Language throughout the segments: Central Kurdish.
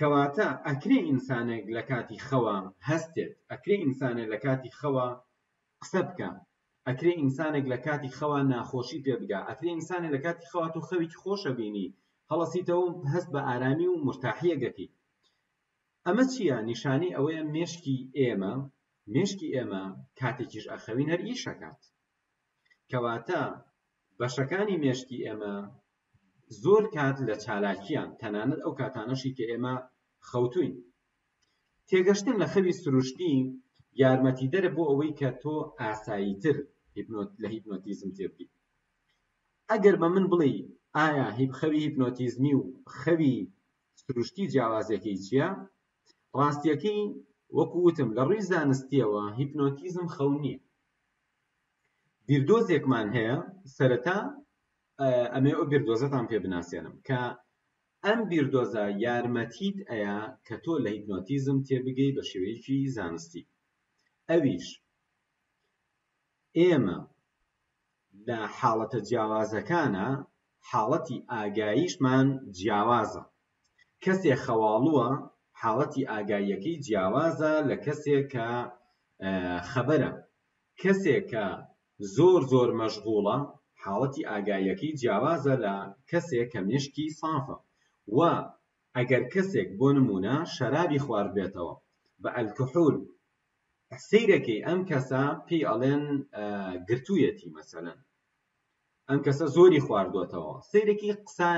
کەواتە ئەکرێ ئینسانێک لە کاتی خەوا هەستێت، ئەکرێ ئینسانێ لە کاتی خەوا قسە بکا، ئەکرێ ئینسانێک لە کاتی خەوا ناخۆشی پێ بگا، ئەکرێ ئینسانێ لە کاتی خەوا تۆ خەوێکی خۆش ئەبینی، هەڵەسیتەوە و هەست بە ئارامی و مورتاحییەک ئەکەی. ئەمە چییە؟ نیشانەی ئەوەیە مێشکی ئێمە، مێشکی ئێمە کاتێکیش ئەخەوین هەر ئیش ئەکات. کەواتە بەشەکانی مێشکی ئێمە زۆر کات لە چالاکیان، تەنانەت ئەو کاتانەشی کە ئێمە خەوتووین. تێگەشتن لە خەوی سروشتی یارمەتیدەرە بۆ ئەوەی کە تۆ ئاساییتر لە هیپنۆتیزم تێبگەیت. ئەگەر بە من بڵێی ئایا خەوی هیپنۆتیزمی و خەوی سروشتی جیاوازیەکەی چییە؟ ڕاستیەکەی وەکو وتم لە ڕووی زانستیەوە هیپنۆتیزم خەو نییە. بیردۆزێکمان هەیە سەرەتا ئەمێ ئەو بیردۆزەتان پێ بناسێنم کە ئەم بیردۆزە یارمەتیت ئەیا کە تۆ لە هیپنۆتیزم تێبگەی بە شێوەیەکی زانستی ئەویش ئێمە لە حاڵەتە جیاوازەکانە حاڵەتی ئاگاییشمان جیاوازە کەسێ خەواڵووە حاڵەتی ئاگاییەکەی جیاوازە لە کەسێک کە خەبەرە کەسێک کە زۆر زۆر مەشغوڵە حاڵەتی ئاگاییەکەی جیاوازە لە کەسێک کە مێشکی سافە و ئەگەر کەسێک بۆ نمونە شەرابی خواردبێتەوە بە ئەلکحول سەیرەکەی ئەم کەسە پێی ئەڵێن گرتوویەتی مەسەلەن ئەم کەسە زۆری خواردوەتەوە سەیرەکی قسە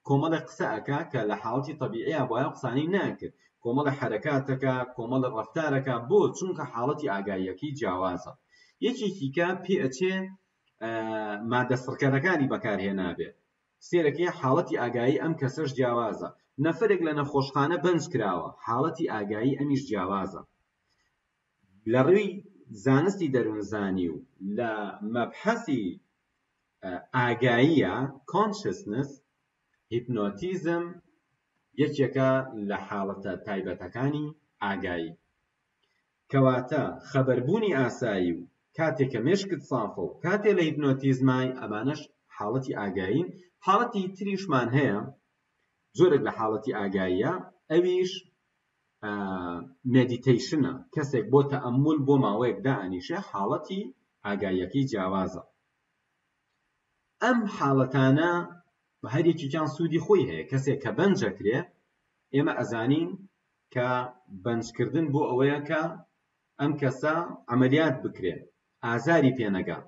کۆمەڵێ قسە ئەکا کە لە حاڵەتی تەبیعیا بوایە قسانەی ناکرد کۆمەڵێ حەرەکاتەکە کۆمەڵێ ڕەفتارەکە بۆ چونکە حاڵەتی ئاگاییەکەی جیاوازە یەکێکی کە پێ ئەچێ مادە سڕکەرەکانی بەکارهێنابێ سێرەکەی حاڵەتی ئاگایی ئەم کەسەش جیاوازە نەفەرێک لە نەخۆشخانە بەنج کراوە حاڵەتی ئاگایی ئەمیش جیاوازە لە ڕووی زانستی دەروونزانی و لە مەبحەسی ئاگاییە Consciousness هیپنۆتیزم یەکێکە لە حاڵەتە تایبەتەکانی ئاگایی. کەواتە خەبەربوونی ئاسایی و کاتێ کە مێشکت سافە و کاتێ لە هیپنۆتیزمای ئەمانەش حاڵەتی ئاگایین. حاڵەتی تریشمان هەیە جۆرێک لە حاڵەتی ئاگاییە ئەویش مێدیتەیشنە، کەسێک بۆ تەئەمول بۆ ماوەیەک دائەنیشێ حاڵەتی ئاگاییەکەی جیاوازە. ئەم حاڵەتانە هەر یەکێکیان سوودی خۆی هەیە، کەسێک کە بەنج ئەکرێ ئێمە ئەزانین کە بەنجکردن بۆ ئەوەیە کە ئەم کەسە عەمەلیات بکرێ ئازاری پێ نەگا.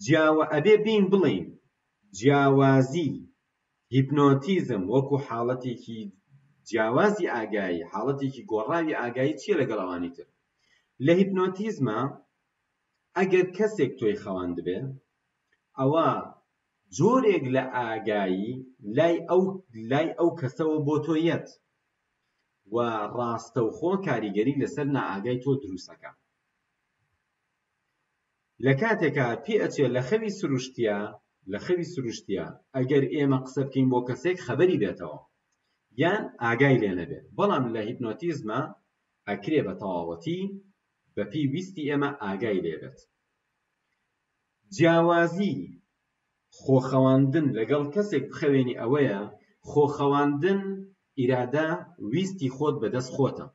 جیاوە ئەبێ بین بڵێین جیاوازی هیپنۆتیزم وەکو حاڵەتێکی جیاوازی ئاگایی، حاڵەتێکی گۆڕاوی ئاگایی چییە لەگەڵ ئەوانی تر؟ لە هیپنۆتیزما ئەگەر کەسێک تۆی خەواندبێ ئەوا جۆرێک لە ئاگایی لای ئەو لای ئەو کەسەوە بۆ تۆ یەت و ڕاستەوخۆ کاریگەری لەسەر نائاگای تۆ دروستەکا. لە کاتێکا پێ ئەچێ لە خەوی سروشتیا لە خەوی سروشتیا ئەگەر ئێمە قسە بکەین بۆ کەسێک خەبەری بێتەوە یان ئاگای لێ نەبێ بەڵام لە هیپنۆتیزما ئەکرێ بە تەواوەتی بە پێی ویستی ئێمە ئاگای لێ بێت جیاوازی خۆخەواندن لەگەڵ کەسێک بخەوێنی ئەوەیە خۆخەواندن ئیرادە ویستی خۆت بەدەست خۆتە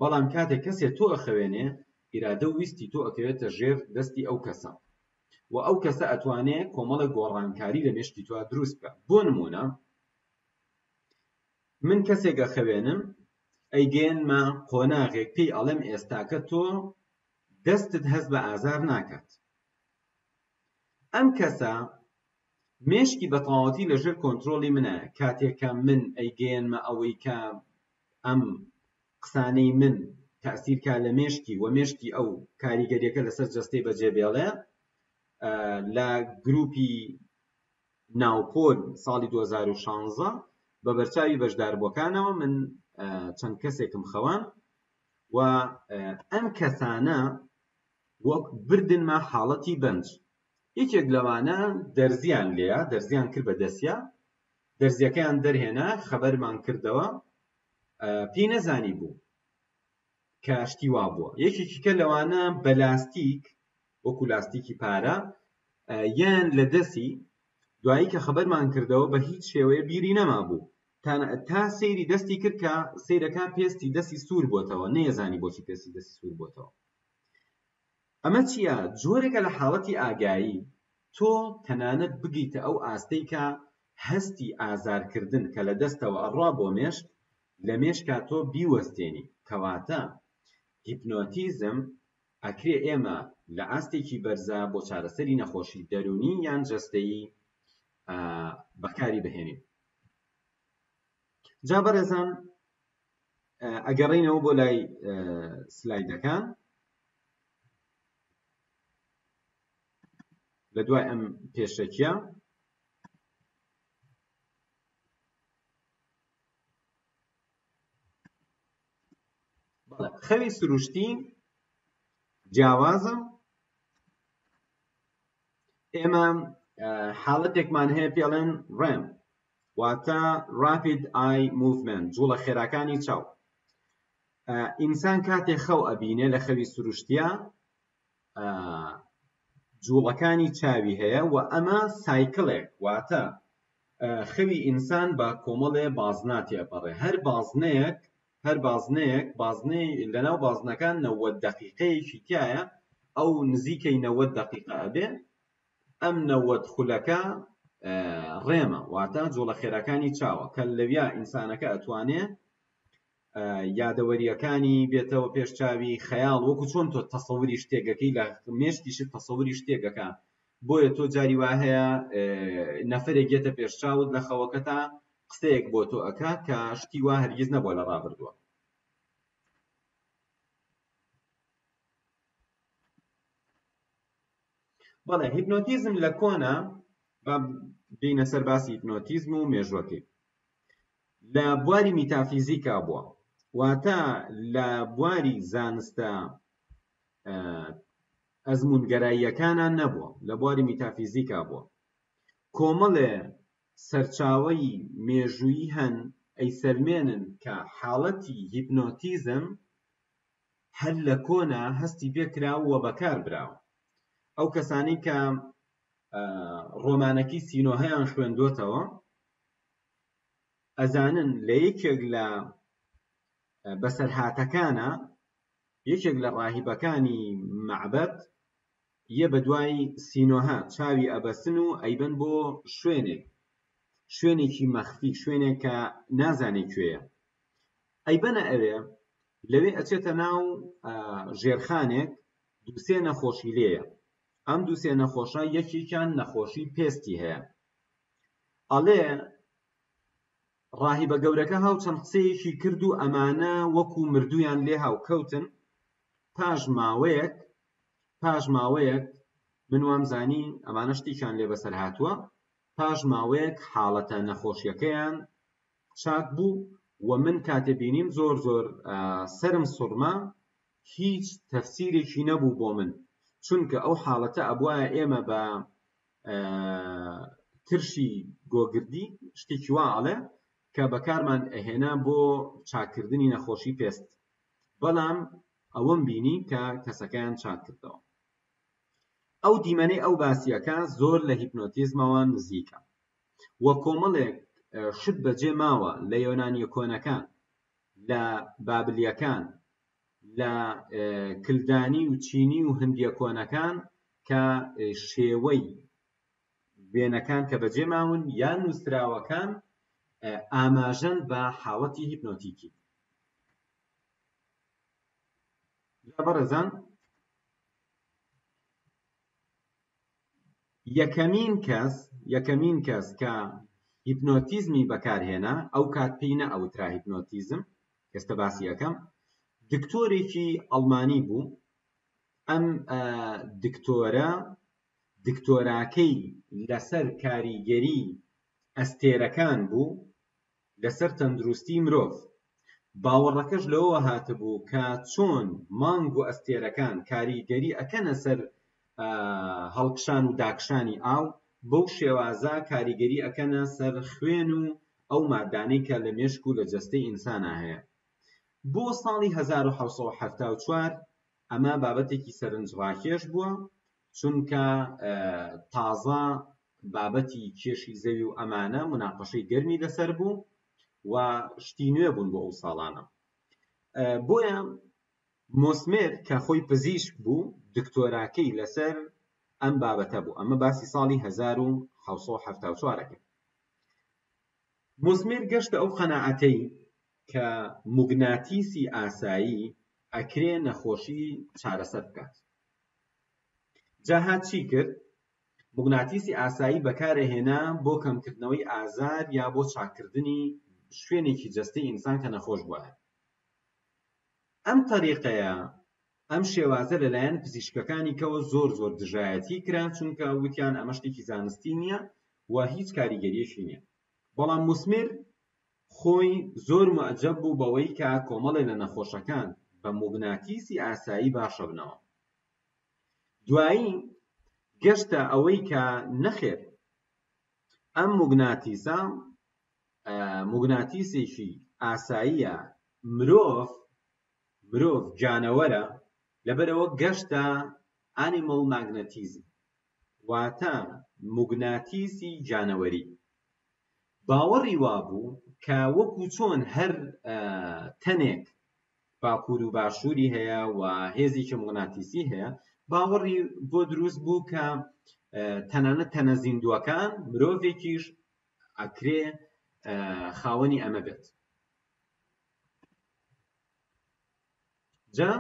بەڵام کاتێک کەسێ تۆ ئەخەوێنێ ئیرادە و ویستی تۆ ئەکەوێتە ژێر دەستی ئەو کەسە و ئەو کەسە ئەتوانێ کۆمەڵێک گۆڕانکاری لە مێشکی تۆ دروست بکا بۆ نمونە من کەسێک ئەخەوێنم ئەیگەیەنمە قۆناغێک پێی ئەڵێم ئێستاکە تۆ دەستت هەست بە ئازار ناکات ئەم کەسە مێشکی بەتەواوەتی لەژێر کۆنترۆڵی منە کاتێک کە من ئەیگەیەنمە ئەوەی کە ئەم قسانەی من تەئسیر کا لە مێشکی و مێشکی ئەو کاریگەریەکە لەسەر جەستەی بەجێ بێڵێ لە گروپی ناوپۆل ساڵی 2016 بە بەرچاوی بەشداربووەکانەوە من چەند کەسێکم خەوان و ئەم کەسانە وەک بردنمە حاڵەتی بەنج یەکێک لەوانە دەرزیان لێیە دەرزیان کرد بە دەستیا دەرزیەکەیان دەرهێنا خەبەرمان کردەوە پێی نەزانی بوو کە شتی وا بووە یەکێکی کە لەوانە بە لاستیک وەکو لاستیکی پارە یان لە دەستی دوایی کە خەبەرمان کردەوە بە هیچ شێوەیە بیری نەمابوو. تا سەیری دەستی کرد کە سەیرەکە پێستی دەستی سوور بۆتەوە، نەیەزانی بۆچی پێستی دەستی سوور بۆتەوە. ئەمە چییە؟ جۆرێکە لە حاڵەتی ئاگایی، تۆ تەنانەت بگەیتە ئەو ئاستەی کە هەستی ئازارکردن کە لە دەستەوە ئەڕوا بۆ مێشک، لە مێشکا تۆ بیوەستێنی. کەواتە هیپنۆتیزم ئەکرێ ئێمە لە ئاستێکی بەرزا بۆ چارەسەری نەخۆشی دەروونی یان جەستەیی بەکاری بهێنین. جا بەڕێزان ئەگەڕێینەوە بۆ لای سلایدەکان لە دوای ئەم پێشەکیە خەوی سروشتی جیاوازە ئێمە حاڵەتێکمان هەیە پێڵێن ڕێم واتە Rapid Eye Movement جوڵە خێراکانی چاو ئینسان کاتێ خەو ئەبینێ لە خەوی سروشتیا جوڵەکانی چاوی هەیە و ئەمە سایکلێک واتە خەوی ئینسان بە کۆمەڵێ بازنا تێپەڕێ هەر بازنەیەک هەر بازنەیەک بازنەی لەناو بازنەکان 90 دقیقەیەکی تایە ئەو نزیکەی 90 دقیقە ئەبێ ئەم 90 خولەکە ڕێمە واتە جوڵە خێراکانی چاوە کە لەویا ئینسانەکە ئەتوانێ یادەوەرییەکانی بێتەوە پێش چاوی، خەیاڵ وەکو چۆن تۆ تەسەوری شتێک ئەکەی لە مێشکیشت تەسەوری شتێک ئەکا بۆیە تۆ جاری وا هەیە نەفەرێک یەتە پێش چاوت لە خەوەکەتا قسەیەک بۆ تۆ ئەکا کە شتی وا هەرگیز نەبووە لە ڕابردووە. بەڵێ هیپنۆتیزم لە کۆنا با بێینە سەر باسی هیپنۆتیزم و مێژوەکەی لە بواری میتافیزیکا بووە واتە لە بواری زانستە ئەزموونگەراییەکانە نەبووە لە بواری میتافیزیکا بووە کۆمەڵێ سەرچاوەی مێژوویی هەن ئەیسەلمێنن کە حاڵەتی هیپنۆتیزم هەر لە کۆنا هەستی پێ کراوە و بەکار براوە. ئەو کەسانەی کە ڕۆمانەکەی سینۆهەیان خوێندۆتەوە ئەزانن لە یەکێک لە بەسەرهاتەکانە یەکێک لە ڕاهیبەکانی مەعبەد یە بەدوای سینۆهە چاوی ئەبەسن و ئەیبەن بۆ شوێنێک شوێنێکی مەخفی شوێنێک کە نازانێ کوێیە ئەیبەنە ئەوێ لەوێ ئەچێتە ناو ژێرخانێک دووسێ نەخۆشی لێیە ئەم دووسێ نەخۆشە یەکێکیان نەخۆشی پێستی هەیە ئەڵێ ڕاهیبە گەورەکە هاو چەند قسەیەکی کرد و ئەمانە وەکو مردوویان لێ هاوکەوتن پاش ماوەیەک پاش ماوەیەک من وام زانی ئەمانە شتێکیان لێ بەسەر هاتووە پاش ماوەیەک حاڵەتە نەخۆشیەکەیان چاک بوو و من کاتێ بینیم زۆر زۆر سەرم سوڕما هیچ تەفسیرێکی نەبوو بۆ من چونکە ئەو حاڵەتە ئەبوایە ئێمە بە ترشی گۆگردی شتێکی وا ئەڵێ کە بەکارمان ئەهێنا بۆ چاککردنی نەخۆشی پێست بەڵام ئەوەم بینی کە کەسەکەیان چاک کردەوە. ئەو دیمەنەی ئەو باسیەکە زۆر لە هیپنۆتیزمەوە نزیکە و کۆمەڵێک شت بەجێ ماوە لە یۆنانیە کۆنەکان، لە بابلیەکان، لە کلدانی و چینی و هندیە کۆنەکان کە شێوەی وێنەکان کە بەجێ ماون یان نووسراوەکان ئاماژەن بە حاڵەتی هیپنۆتیکی. جا بەڕێزان یەکەمین کەس یەکەمین کەس کە هیپنۆتیزمی بەکارهێنا ئەو کات پێی نەئەوترا هیپنۆتیزم ئێستا باسی ئەکەم دکتۆرێکی ئەڵمانی بوو ئەم دکتۆرە دکتۆراکەی لەسەر کاریگەری ئەستێرەکان بوو لەسەر تەندروستی مرۆڤ. باوەڕەکەش لەوەوە هاتبوو کە چۆن مانگ و ئەستێرەکان کاریگەری ئەکەنە سەر هەڵکشان و داکشانی ئاو، بەو شێوازە کاریگەری ئەکەنە سەر خوێن و ئەو مادانەی کە لە مێشک و لە جەستەی ئینسانا هەیە. بۆ ساڵی 1774 ئەمە بابەتێکی سەرنجڕاکێش بووە، چونکە تازە بابەتی کێشی زەوی و ئەمانە موناقەشەی گەرمی لەسەر بوو. و شتی نوێ بوون بۆ ئەو ساڵانە. بۆیە مۆسمێر کە خۆی پزیشک بوو دکتۆراکەی لەسەر ئەم بابەتە بوو، ئەمە باسی ساڵی 1774 ئەکەین. مۆسمێر گەشتە ئەو قەناعەتەی کە موگناتیسی ئاسایی ئەکرێ نەخۆشی چارەسەر بکات. جا هات چی کرد؟ موگناتیسی ئاسایی بەکارئەهێنا بۆ کەمکردنەوەی ئازار یا بۆ چاککردنی شوێنێکی جەستەی ئینسان کە نەخۆش بوایە. ئەم تەریقەیە، ئەم شێوازە لەلایەن پزیشکەکانی کەوە زۆر زۆر دژایەتی کرا، چونکە وتیان ئەمە شتێکی زانستی نییە و هیچ کاریگەریەکی نییە. بەڵام موسمیر خۆی زۆر موعجەب بوو بەوەی کە کۆمەڵێ لە نەخۆشەکان بە موگناتیسی ئاسایی باشەبنەوە. دوایی گەشتە ئەوەی کە نەخێر ئەم موگناتیسە موگناتیسێکی ئاساییە، مرۆڤ مرۆڤ گیانەوەرە، لەبەرئەوە گەشتە Animal Magnetism واتە موگناتیسی گیانەوەری. باوەڕی وابوو کە وەکو چۆن هەر تەنێک باکوور و باشووری هەیە و هێزێکی موگناتیسی هەیە، باوەڕی بۆ دروست بوو کە تەنانەت تەنە زیندووەکان مرۆڤێکیش ئەکرێ خاوەنی ئەمە بێت. جا.